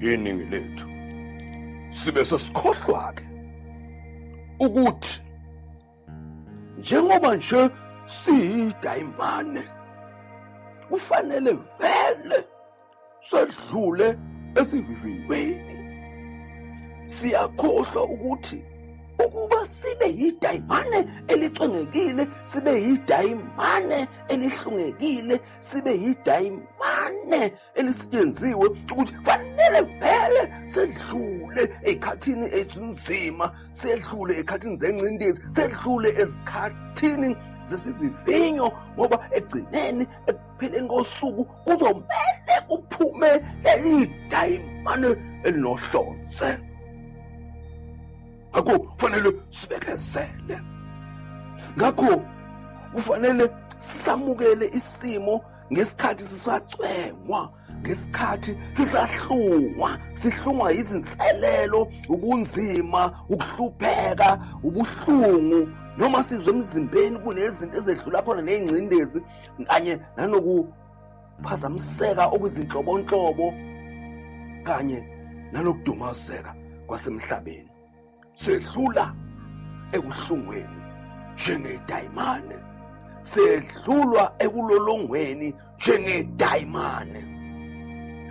Iningi lethu sibe sesikhohlwa-ke ukuthi njengoba nje siyidayimane kufanele vele sedlule esivivinyweni. Siyakhohlwa ukuthi ukuba sibe yidayimane elicwengekile, sibe yidayimane elihlungekile, sibe yidayimane elisetshenziwe, ukuthi fanele vele sedlule ey'khathini ezinzima, sedlule ey'khathini zencindezi, sedlule ezikhathini zesivivinyo, ngoba ekugcineni, ekupheleni kosuku, kuzomele kuphume leli dayimane elinohlonze. Ngakho kufanele sibekezele, ngakho kufanele samukele isimo ngesikhathi sisacwengwa, ngesikhathi sisahlungwa, sihlungwa izinselelo, ubunzima, ukuhlupheka, ubuhlungu, noma sizwe emzimbeni kunezinto ezedlula khona ney'ngcindezi kanye nanokuphazamiseka okuzinhlobonhlobo kanye nanokudumazeka kwasemhlabeni. Sedlula ekuhlungweni njengedayimane, sedlulwa ekulolongweni njengedayimane,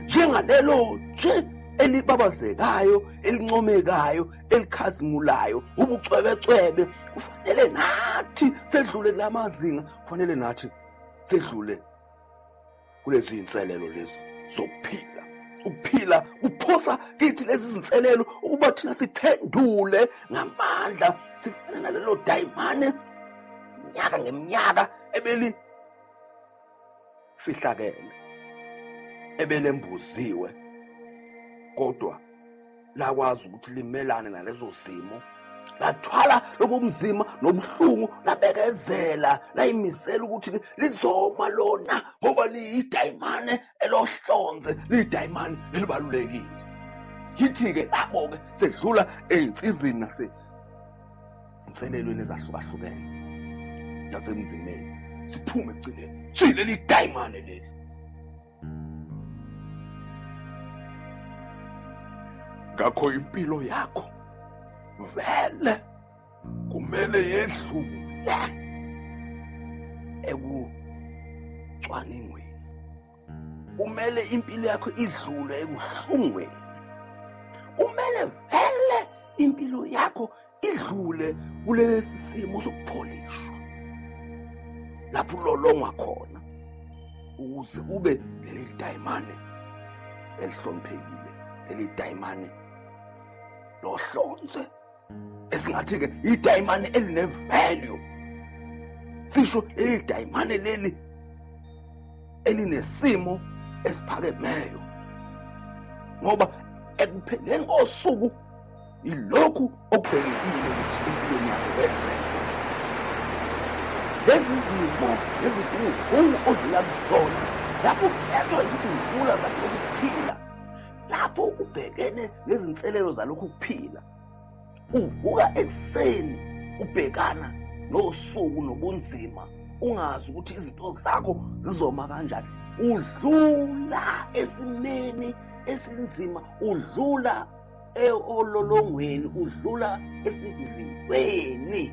njengalelo nje elibabazekayo, elincomekayo, elikhazimulayo, ubucwebecwebe. Kufanele nathi sedlule kulamazinga, kufanele nathi sedlule kulezi zinselelo lezi zokuphila. Ukuphila kuphosa kithi lezi zinselelo ukuba thina siphendule ngamandla, sifane nalelo dayimane minyaka ngeminyaka ebeli fihlakele, ebelembuziwe, kodwa lakwazi ukuthi limelane nalezo zimo, lathwala lobumzima nobuhlungu, labekezela, layimisela ukuthi lizoma lona ngoba liyidayimane elohlonze, liyidayimane elibalulekile. Yithi-ke lapho-ke sedlula ey'nsizini nasezinselelweni ezahlukahlukene nasemzimeni, siphume ekugcineni siyileli dayimane leli. Ngakho impilo yakho vele kumele yedlule ekucwaningweni, kumele impilo yakho idlule ekuhlungweni, kumele vele impilo yakho idlule kulesi simo sokupholishwa lapho ulolongwa khona ukuze ube leli dayimane elihloniphekile, leli dayimane lohlonze, esingathi-ke idayimane eline-value, sisho leli dayimane leli elinesimo esiphakemeyo, ngoba ekupheleni kosuku yilokhu okubhekekile ukuthi empilweni yakho kwenzeke. Lezi zimo nezinkungu odlula kuzona lapho uphethwa izimvula zalokhu kuphila, lapho ubhekene nezinselelo zalokhu kuphila, uvuka ekuseni ubhekana nosuku nobunzima, ungazi ukuthi izinto zakho zizoma kanjani, udlula esimeni esinzima, udlula ololongweni, udlula esivivinyweni,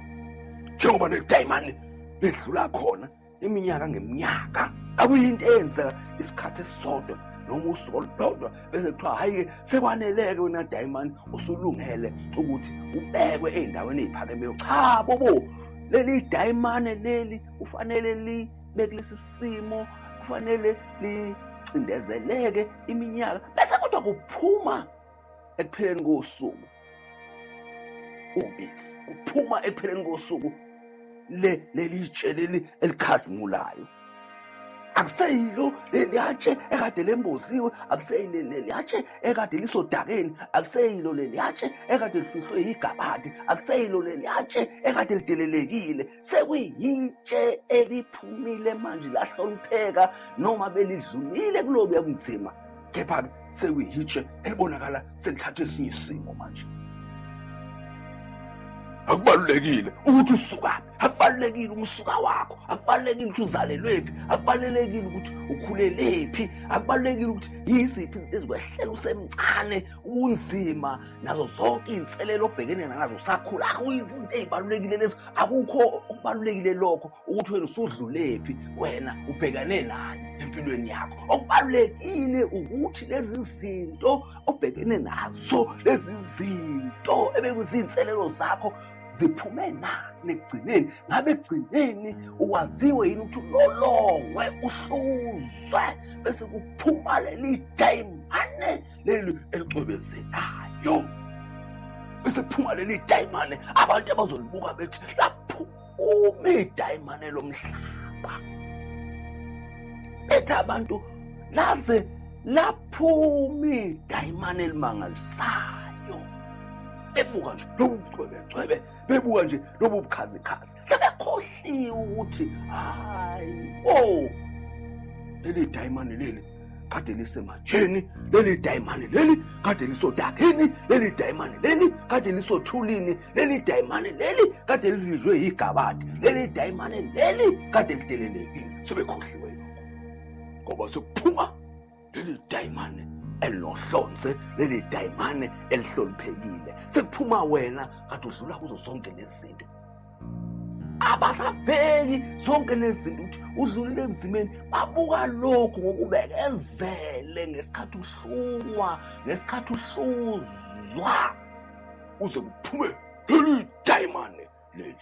njengoba nedayimane lidlula khona iminyaka ngeminyaka. Akuyinto eyenzeka isikhathi esisodwa noma usuku olulodwa bese kuthiwa hhayi-ke sekwaneleke wena dayimane, usulungele ukuthi ubekwe ey'ndaweni ey'phakemeyo. Cha bobo, leli dayimane leli kufanele libe kulesi simo, kufanele licindezeleke iminyaka, bese kodwa kuphuma ekupheleni kosuku ubisi, kuphuma ekupheleni kosuku le leli tshe leli elikhazimulayo. Akuseyilo leliyatshe ekade lemboziwe, akuseyilo leliyatshe ekade lisodakeni, akuseyilo leliyatshe ekade lifihlwe yigabadi, akuseyilo leliyatshe ekade lidelelekile, sekuyitshe eliphumile manje lahlonipheka, noma belidlulile kulobuya bunzima, kepha-ke sekuyitshe elibonakala selithatha esinye isimo manje. Akubalulekile ukuthi usukaphi. Akubalulekile umsuka wakho, akubalulekile ukuthi uzalelwephi, akubalulekile ukuthi ukhulelephi, akubalulekile ukuthi yiziphi izinto ezikwehlela usemncane, ubunzima nazo zonke iy'nselelo obhekene nazo usakhula. Akuyizi izinto ey'balulekile lezo, akukho okubalulekile lokho ukuthi wena usudlulephi, wena ubhekane nani empilweni yakho. Okubalulekile ukuthi lezi zinto obhekene nazo, lezi zinto ebekuzinselelo zakho ziphume nani ekugcineni. Ngabe ekugcineni uwaziwe yini ukuthi ulolongwe, uhluzwe, bese kuphuma leli dayimane leli elicwebezelayo, bese kuphuma leli dayimane abantu abazolibuka bethi laphuma idayimane lomhlaba. Bethi abantu laze laphuma idayimane elimangalisayo, bebuka nje lobu bucwebecwebe, bebuka nje lobu bukhazikhazi, sebekhohliwe ukuthi hayi o leli dayimane leli kade lisematsheni, leli dayimane leli kade lisodakeni, leli dayimane leli kade lisothulini, leli dayimane leli kade livinjwe yigabade, leli dayimane leli kade lidelelekile. Sebekhohliwe lokho ngoba sekuphuma leli dayimane elinohlonze, leli dayimane elihloniphekile. Sekuphuma wena kade udlula kuzo zonke lezi zinto. Abasabheki zonke lezi zinto ukuthi udlulile emzimeni, babuka lokhu ngokubekezele ngesikhathi uhlungwa, ngesikhathi uhluzwa, uze kuphume leli dayimane leli.